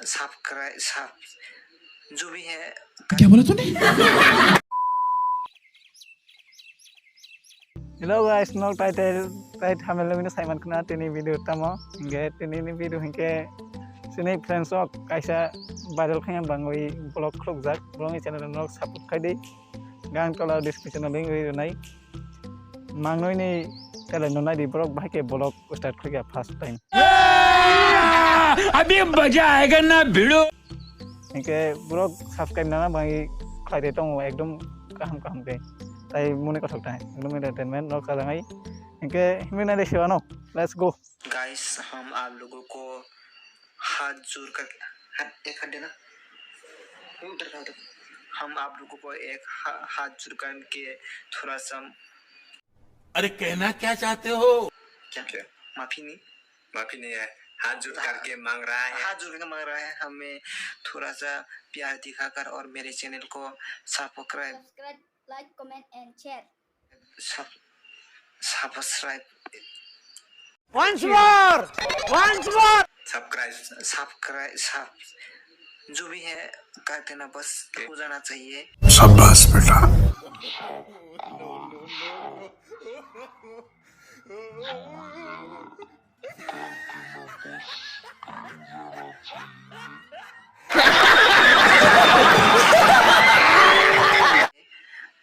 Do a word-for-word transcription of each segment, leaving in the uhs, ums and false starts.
Subscribe, sub, जो भी है। क्या बोला तूने? Hello guys, nok tai tai tai thamel mino saiman khna tini video tamo. Hingke tini ni video hingke sini friends ok kaisa viral khaya bangwi vlog khulukjak. Vlog ni channel nok support khai di. Gang tola description o link ri nai. Mangnoi ni tele no nai di vlog bahai ke vlog start khai first time. अभी मजा आएगा ना भिड़ो। Hingke borok subscribe nana bai khlai de tongo ekdom kaham kaham khe. Tai mone kothok ta ekdom entertainment no kalangai. Hingke himna de sewano. Let's go. Guys, हम आप लोगों को हाथ जोड़ कर, हाथ, एक हाथ देना। उधर का, उधर। हम आप लोगों को एक हा-, हाथ जोड़ करके थोड़ा सा अरे कहना क्या चाहते हो? क्या? क्या? माफी नहीं? माफी नहीं है। हाथ जोड़ करके मांग रहा है। हाथ जोड़ के मांग रहा है, हमें थोड़ा सा प्यार दिखाकर और मेरे चैनल को subscribe. Subscribe, like, comment and share. Sub-, subscribe. Once more! Once more! Subscribe. Subscribe, sub-, जो भी है, कर देना, बस हो जाना चाहिए। शाबाश बेटा।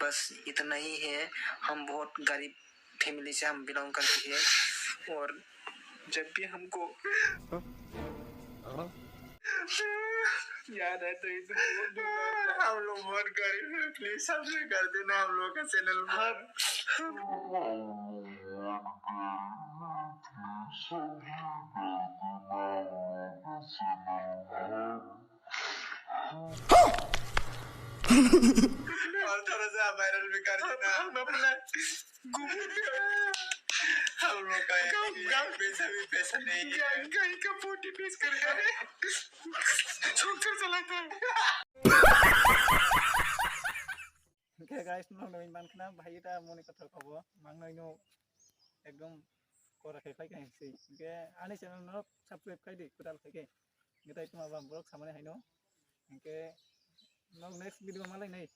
बस इतना ही है, हम बहुत गरीब फैमिली से हम बिलोंग करते हैं और जब भी हमको याद है तो ये तो बहुत दुख होता है। हम लोग बहुत गरीब हैं, प्लीज सब्सक्राइब कर देना हम लोग का चैनल पर। और थोड़ा सा वायरल भी कर देना। हम अपना हम लोग का गाँव, एक गाँव पैसा भी पैसा नहीं है। गाँव, गाँव का फोर्टी पीस कर रहे हैं। छोड़ कर चला था। Hingke guys, no nai man khna bahai ta moni kothok obo. Mangnoi no ekdom kora khe phai khe si. Hingke ani channel no subscribe khai di, kwtal khai khe. Hingke tai tuma bam borok samani haino. Hingke no next video malai nai.